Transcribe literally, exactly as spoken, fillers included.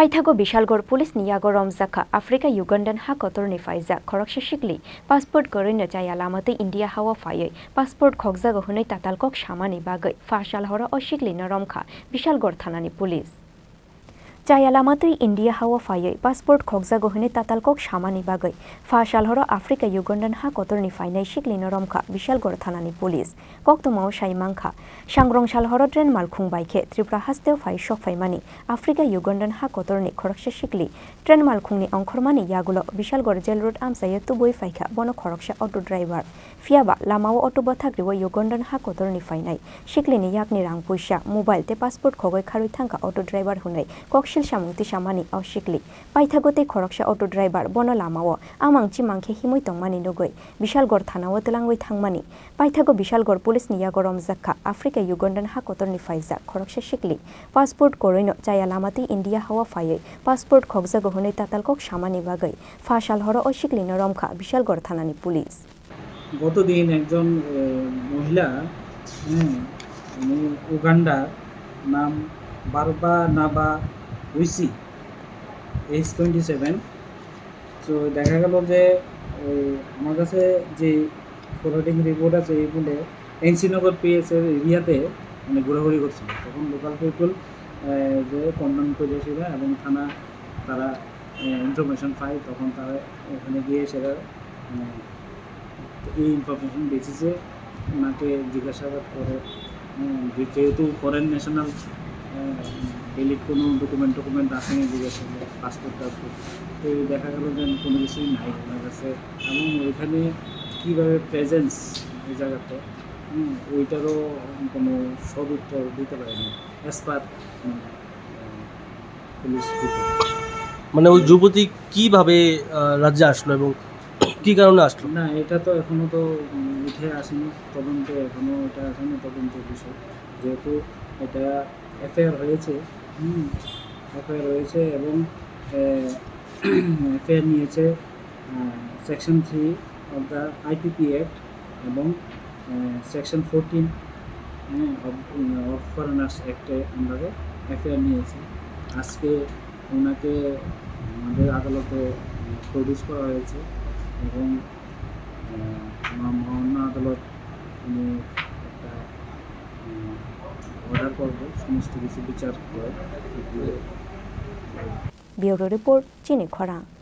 Paithago Bishalgarh police ni yago romjak kha Africa Ugandan ha kotorni phaijak khoroksa sikli, passport kwrwino chaya lama twi India hao phaiwi passport khokjago hwnwi tatal kok samani bagwi pha sal horo o siklino romkha Bishalgarh thanani police. Chaya lama twi India hao phaiwi passport khokjago hwnwi tatal kok samani bagwi pha sal horo Africa Ugandan ha kotorni phainai siklino romkha Bishalgarh thanani police. Koktwmao sai mankha, sangrong sal horo train malkhung bai khe Tripura hasteo phai sokphaimani Africa Ugandan ha kotorni khoroksa sikli train malkhungni ongkhormani yagulo Bishalgarh jail road amchaio tubui phaikha bono khoroksa auto driver. Phiyaba lamao auto bwthak riwi Ugandan ha kotorni phainai siklini yakni rang puisa, mobile tei passport khogwi kharwi thangkha auto driver hwnwi koksil samung tisamani o sikli. Paithago tei khoroksa auto driver bono lamao amang chimang khe himwi tongmani nugwi Bishalgarh thanao twlangwi thangmani. Paithago Bishalgarh police ni yago romjak kha Africa Ugandan ha kotorni phaijak khoroksa sikli. Passport kwrwino chaya lama twi India hao phaiwi passport khokjago hwnwi tatal kok samani bagwi pha sal horo o siklino romkha Bishalgarh thanani police. গত দিন একজন, এ, মহিলা, হ্যাঁ, উনি উগান্ডার, নাম বারবানাবা উইসি, এজ টোয়েন্টি সেভেন। তো দেখা গেল যে ওই আমার কাছে যে ফরওয়ার্ডিং রিপোর্ট আছে, এই বলে এনসি নগর পিএস এর এরিয়াতে মানে ঘোরাঘুরি করছিল। তখন লোকাল পিপল যে কন্ডন করেছিল এবং থানা তারা ইনফরমেশন পায়, তখন তারা ওখানে গিয়ে সেটা মানে এই ইনফরমেশন বেসিসে ওনাকে জিজ্ঞাসাবাদ করে, উম, যে-, যেহেতু ফরেন ন্যাশনাল, আহ, ভ্যালিড কোনো ডকুমেন্ট টকুমেন্ট আসেনি জিজ্ঞাসা করলে, পাসপোর্ট টাসপোর্ট, তো এই দেখা গেল যে কোনো কিছুই নাই ওনার কাছে। এবং ওইখানে কীভাবে প্রেজেন্স এই জায়গাতে, হুম, ওইটারও কোনো সদুত্তর দিতে পারেনি অ্যাজ পার, মানে, আহ, পুলিশ রিপোর্ট। মানে, ওই যুবতী কিভাবে, আহ, রাজ্যে আসলো এবং কি কারণে আসলো? না, এটা তো এখনো তো, উম, উঠে আসেনি তদন্তে, এখনো এটা আসেনি তদন্তের বিষয়। যেহেতু এটা এফআইআর হয়েছে, হুম, এফআইআর হয়েছে এবং, আহ, এফআইআর নিয়েছে, আহ, section three of the IPP act এবং, আহ, সেকশন ফোরটিন, হ্যাঁ, অফ, আহ, অফ ফরেনার্স অ্যাক্টে আমরা এফআইআর নিয়েছি। আজকে ওনাকে আমাদের আদালতে, আহ, প্রডিউস করা হয়েছে এবং, আহ, মা-, মহামান্য আদালত উনি একটা, উম, অর্ডার করবে, সমস্ত কিছু বিচার করে। Bureau report, Chini Khorang.